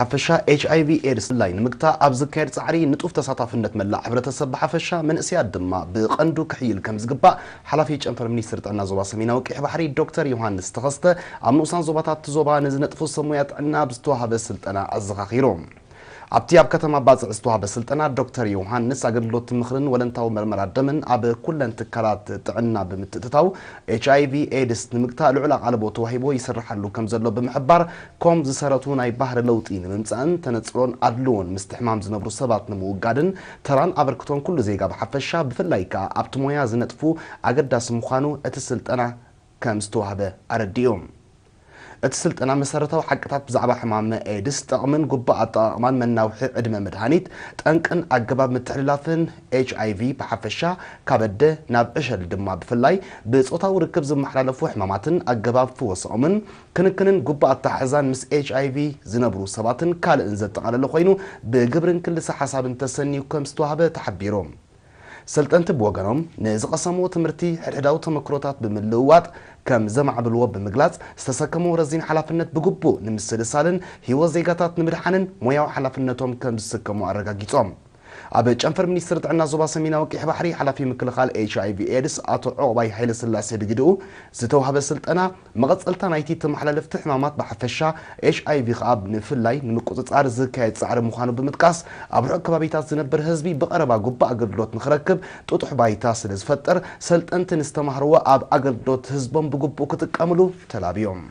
ሓፈሻ ኤች ኣይ ቪ ኤድስ ብፍላይ ንምግታእ ኣብ ዝካየድ ጻዕሪ ንጡፍ ተሳታፍነት መላእ ሕብረተሰብ ብሓፈሻ መንእሰያት ድማ ብቐንዱ ክሕይል ከም ዝግባእ ሓላፊ ጨንፈር ሚኒስትር ጥዕና ዞባ ሰሜናዊ ቀይሕ ባሕሪ ዶክተር ዮሃንስ ተኸስተ ኣብ ንኡሳን ዞባታት እቲ ዞባ ንዝነጥፉ ሰብ ሞያ ጥዕና ብዝተዋህበ ስልጠና ኣዘኻኺሩ። ኣብቲ ኣብ ከተማ ባጽዕ ዝተዋህበ ስልጠና ዶክተር ዮሃንስ ኣገልግሎት ምኽርን ወለንታዊ መርመራ ደምን ኣብ ኩለን ትካላት ጥዕና ብምትእትታው ኤች ኣይ ቪ ኤድስ ንምግታእ ልዑል ኣቓልቦ ተዋሂቦ ይስርሓሉ ከም ዘሎ ብምሕባር ኮም ዝሰረቱ ናይ ባህሪ ለውጢ ንምምጻእን ተነጽሎን ኣድልዎን ምስቲ ሕማም ዝነብሩ ሰባት ንምውጋድን ተራን ኣበርክቶን ኩሉ ዜጋ ብሓፈሻ ብፍላይ ከኣ ኣብቲ ሞያ ዝነጥፉ ኣገዳሲ ምዃኑ እቲ ስልጠና ከም ዝተዋህበ ኣረዲኡ። እቲ ስልጠና መሰረታዊ ሓቅታት ብዛዕባ ሕማም ኤድስ፣ ጠቕምን ግቡእ ኣጠቓቕማን መናውሒ ዕድመ መድሃኒት፣ ጠንቅን ኣገባብ ምትሕልላፍን ኤች ኣይ ቪ ብሓፈሻ፣ ካብ ኣደ ናብ ዕሸል ድማ ብፍላይ ብጾታዊ ርክብ ዝመሓላለፉ ሕማማትን ኣገባብ ፍወስኦምን፣ ክንክንን ግቡእ ኣተሓሕዛን ምስ ኤች ኣይ ቪ ዝነብሩ ሰባትን ካልእን ዘጠቓለለ ኮይኑ፣ ብግብርን ክልሰ ሓሳብን ተሰንዩ ከም ዝተዋህበ ተሓቢሩ። ሰልጠንቲ ብወገኖም ንዝቐሰምዎ ትምህርቲ ሕድሕዳዊ ተመክሮታት ብምልውዋጥ ከም ዘማዕብልዎ ብምግላጽ ዝተሰከምዎ ረዚን ሓላፍነት ብግቡእ ንምስልሳልን ህይወት ዜጋታት ንምድሓንን ሞያዊ ሓላፍነቶም ከም ዝስከሙ ኣረጋጊጾም። ኣብ ጨንፈር ሚኒስትሪ ጥዕና ዞባ ሰሜናዊ ቀይሕ ባሕሪ ሓላፊ ምክልኻል ኤች ኣይ ቪ ኤድስ ኣቶ ዑቕባይ ሃይለስላሴ ብግድኡ ዝተዋህበ ስልጠና መቐጸልታ ናይቲ ተመሓላለፍቲ ሕማማት ብሓፈሻ ኤች ኣይ ቪ ከኣ ንምፍላይ ንምቁጽጻር ዝካየድ ጻዕሪ ምዃኑ ብምጥቃስ ኣብ ርሑቕ ከባቢታት ዝነብር ህዝቢ ብቐረባ ግቡእ ኣገልግሎት ንኽረክብ ጥጡሕ ባይታ ስለ ዝፈጥር ሰልጠንቲ ንዝተማህርዎ ኣብ ኣገልግሎት ህዝቦም ብግቡእ ክጥቀምሉ ተላብዮም።